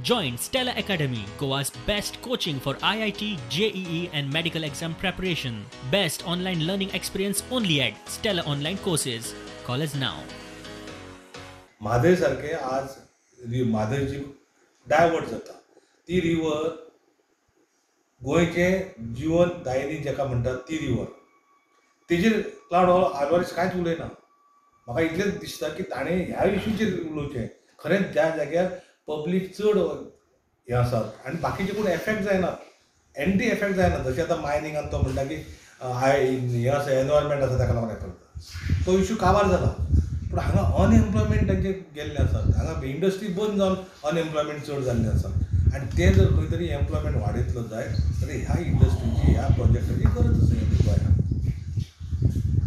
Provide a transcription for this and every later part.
Join Stella Academy, Goa's best coaching for IIT, JEE and medical exam preparation. Best online learning experience only at Stella Online Courses. Call us now. Mhadei सारखे आज म्हादय जी divert जाता ती river गोंयचें जिवन दायनी जाका म्हणटात ती river, तेजेर क्लावड आल्वारीस कांयच उलयना. म्हाका इतलेंच दिसता की ताणें ह्या इशूचेर उलोवचें. खरेंच ज्या जाग्यार पब्लीक चड हें आसात आनी बाकीचे कोण एफेक्ट जायना, एंटी एफेक्ट जायना. जशें आतां मायनिंगान तो म्हणटा की हें आसा, एनवायरमेंट आसा, ताका लागून एफेक्ट जाता, तो इशू काबार जाला. पूण हांगा अनएम्प्लॉयमेंट तांचे गेल्लें आसा, हांगा इंडस्ट्री बंद जावन अनएम्प्लॉयमेंट चड जाल्लें आसा आनी तें जर खंय तरी एम्प्लॉयमेंट वाडयतलो जायत जाल्यार ह्या इंडस्ट्रीची, ह्या प्रोजेक्टाची गरज आसा गोंयांत.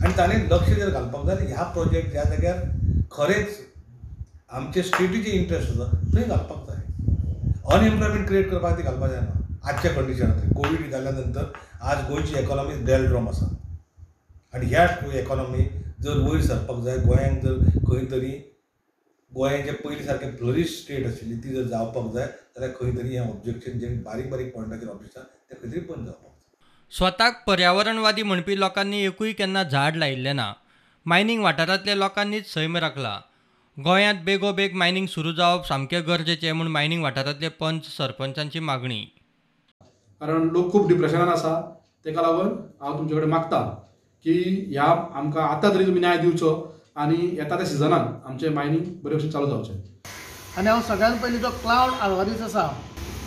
आनी ताणें लक्ष जर घालपाक जाय ह्या प्रोजेक्ट ज्या जाग्यार खरेंच आमचे स्टेटीचे इंट्रस्ट आसा थंय घालपाक जाय. अनएम्प्लॉयमेंट क्रिएट करपाक ती घालपाक जायना. आजच्या कंडिशनांत कोवीड जाल्या नंतर आज गोंयची इकॉनॉमी डॅलड्रम आसा आनी ह्या इकॉनॉमी जर वयर सरपाक जाय, गोंयांक जर खंय तरी गोंयाचे पयलीं सारकें फ्लरीश स्टेट आशिल्ली ती जर जावपाक जाय जाल्यार खंय तरी हें ऑब्जेक्शन जे बारीक बारीक पॉयंटाचेर ऑब्जेक्शन तें खंय तरी बंद जावपाक जाय. स्वताक पर्यावरणवादी म्हणपी लोकांनी एकूय केन्ना झाड लायिल्लें ना. मायनींग वाठारांतल्या लोकांनीच सैम राखला. गोंयांत बेगोबेग मायनींग सुरू जावप सामकें गरजेचें म्हूण मायनींग वाठारांतले पंच सरपंचांची मागणी. कारण लोक खूब डिप्रेशनान आसा, ताका लागून हांव तुमचे कडेन मागता की ह्या आमकां आतां तरी तुमी न्याय दिवचो आनी येता त्या सिजनान आमचें मायनींग बरे भशेन चालू जावचें. आनी हांव सगळ्यान पयलीं जो क्लावड आल्वारीस आसा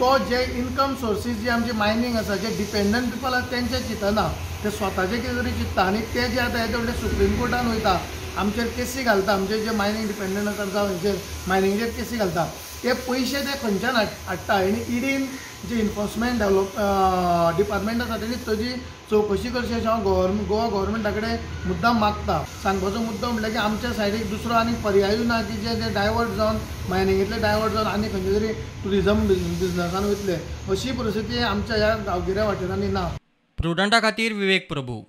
तो जे इनकम सोर्सीस जी आमची मायनींग आसा, जे डिपेंडंट पिपल आसा तेंचे चिंतना, ते स्वताचे कितें तरी चिंत्ता आनी ते जे आतां येदे व्हडले सुप्रीम कोर्टान वयता, आमचेर केसी घालता, आमचे जे मायनींग डिपेंडंट आसा जावं हेचेर मायनिंगेचेर केसी घालता, ते पयशे ते खंयच्यान हाडटा आनी इडीन जे इन्फोर्समेंट डेवलप डिपार्टमेंट आसा तेणी ताजी चवकशी करची अशें हांव गोवा गव्हर्मेंटा कडेन मुद्दाम मागता. सांगपाचो मुद्दो म्हटल्यार की आमच्या सायडीक दुसरो आनी पर्यायूय ना की जे डायवर्ट जावन मायनिंगेंतले डायवर्ट जावन आनी खंयचे तरी ट्युरिजम बिजनसान वयतले अशी परिस्थिती आमच्या ह्या गांवगिऱ्या वाठारांनी ना. प्रुडंटा खातीर विवेक प्रभू.